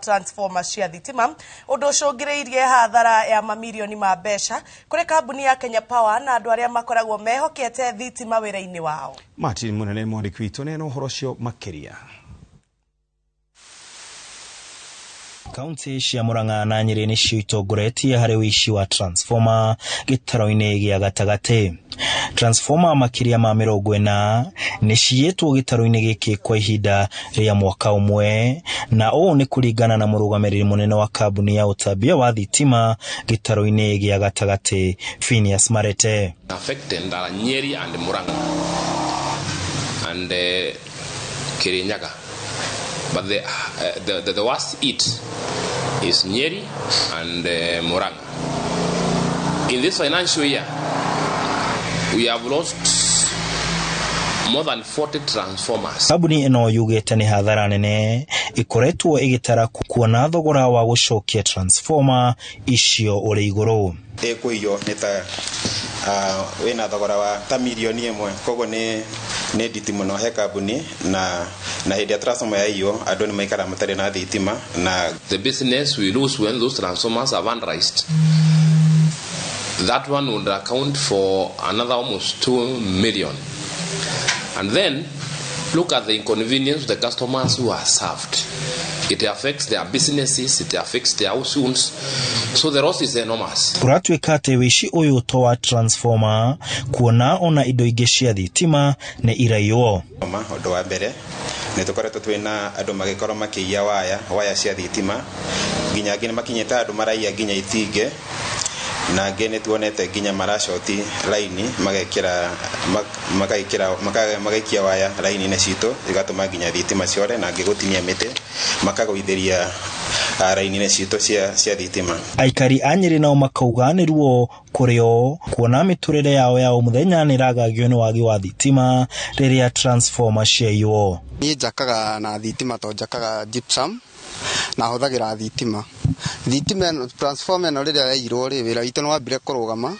Transformer cia thitima, ũndũ ũcũngĩrĩirie hathara ya mamirioni ma mbeca kũrĩ kambuni ya Kenya Power na andũ arĩa makoragwo mehokete thitima wĩra-inĩ wao. Martin Munene, mwandĩki witũ, nĩ na ũhoro ũcio makĩria. Kaunti cia Murang'a na Nyeri nĩcio itongoretie harĩ ũici wa transformer gĩtaro-inĩ gĩa gatagatĩ. Transformer makĩria ma 40 nĩ ciyĩtwo gĩtaro-inĩ gĩkĩ kwa ihinda rĩa mwaka ũmwe, na ũũ nĩ kũringana na mũrũgamĩrĩri mũnene wa kambuni ya ũtambia wa thitima gĩtaro-inĩ gĩa gatagatĩ, Phineas Marete. Affected are Nyeri and Murang'a and Kirinyaga. But the worst hit is Nyeri and Murang'a. In this financial year, we have lost more than 40 transformers. Kambuni ĩno yugĩte nĩ hathara nene ĩkoretwo ĩgĩtara kuona thogora wa gũcokia transformer icio ũrĩ igũrũ. Ĩkũiywo nĩ ta wĩna thogora wa ta mirioni 1, koguo nĩ nditi mũno he kambuni na hĩndĩ ya transformer yaiywo andũ nĩ maikara matarĩ na thitima na The business we lose when those transformers are vandalized, that one would account for another almost 2 million. And then look at the inconvenience of the customers who are served. It affects their businesses, it affects their households. So the loss is enormous. Kũratuĩka atĩ wĩici ũyũ to wa transformer, kuona ona indo ingĩ cia thitima nĩ iraiywo. Ũndũ wa mbere nĩ tũkoretwo twĩna andũ magĩkorwo makĩiya waya cia thitima, nginya angĩ nĩ makinyĩte andũ maraiya nginya itingĩ, na angĩ nĩ tuonete nginya maracoti raini, magekĩra magekĩra magaikia waya raini-inĩ citũ, igatũma nginya thitima ciore, na angĩ gũtinia mĩtĩ makagũithĩria raini-inĩ citũ cia thitima. Aikari a Nyeri nao makauga nĩ ruo kũrĩ o kuona mĩtũrĩre yao ya o mũthenya nĩ ĩragagio nĩ wagi wa thitima rĩrĩa transformer ciaiywo. Niĩ njakaga na thitima, to njakaga gypsum na hũthagĩra thitima. Thitima ĩno, transformer ĩno, rĩrĩa yaiyirwo rĩ, wĩra witũ nĩ wambire kũrũgama,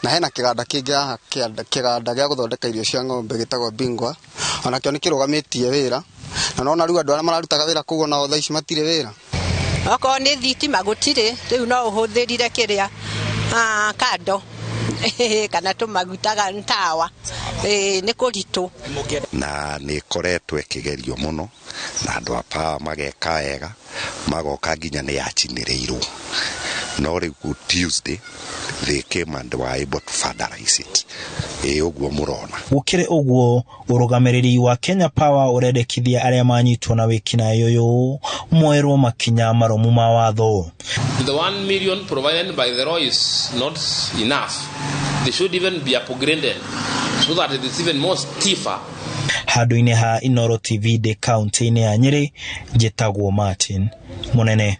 na hena kĩganda kĩngĩ haha, kĩganda gĩa gũthondeka irio cia ng'ombe gĩtagwo Bingwa, onakĩo nĩ kĩrũgamĩtie wĩra, na nona rĩu andũ arĩa mararutaga wĩra kũu onao thaa ici matirĩ wĩra. Okorwo nĩ thitima gũtirĩ, rĩu no ũhũthĩrire kĩrĩa kando kana tũmaguta ga tawa, nĩ kũritũ. Na nĩ ĩkoretwo ĩkĩgerio mũno na andũ a Power mageka wega, magoka nginya nĩ yacinĩrĩirwo, no rĩu Tuesday they came and were able to vandalize it, ĩ ũguo mũrona. Gũkĩrĩ ũguo, ũrũgamĩrĩri wa Kenya Power ũrendekithia arĩa manyitwo na wĩkinaĩ ũyũ moerwo makinya marũmu ma watho. The 1 million provided by the law is not enough. They should even be upgraded so that it is even more stiffer. Handũ-inĩ ha Inoro TV ndĩ kaunti-inĩ ya Nyeri, njĩtagwo Martin Munene.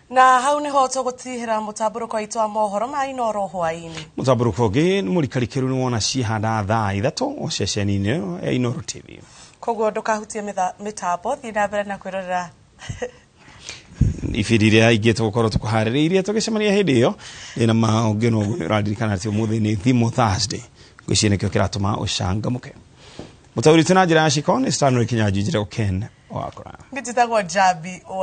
Na hau niho tũgũtihĩra mũtambũrũko witũ wa mohoro ma Inoro hwaĩ-inĩ. Mũtambũrũko ũngĩ nĩ mũrikarikĩru nĩ wona cihanda thaa 3 o ceceni-inĩ ĩyo ya Inoro TV. Koguo ndũkahutie mĩtambo, thiĩ na mbere na kwĩrorera ibindi iria ingĩ tũgũkorwo tũkũharĩrĩirie. Tũgĩcemania hĩndĩ ĩyo, ndĩna maũngĩ no ũguo ũraririkana atĩ ũmũthĩ nĩ Thimũ Thursday. Ngwĩciria nĩkĩo kĩratũma ũcangamũke. Mũtaũri witũ na njĩra ya ciko nĩ Stanley Kinyanjui, njĩtagwo Ken Wakora. Njĩtagwo Njambi.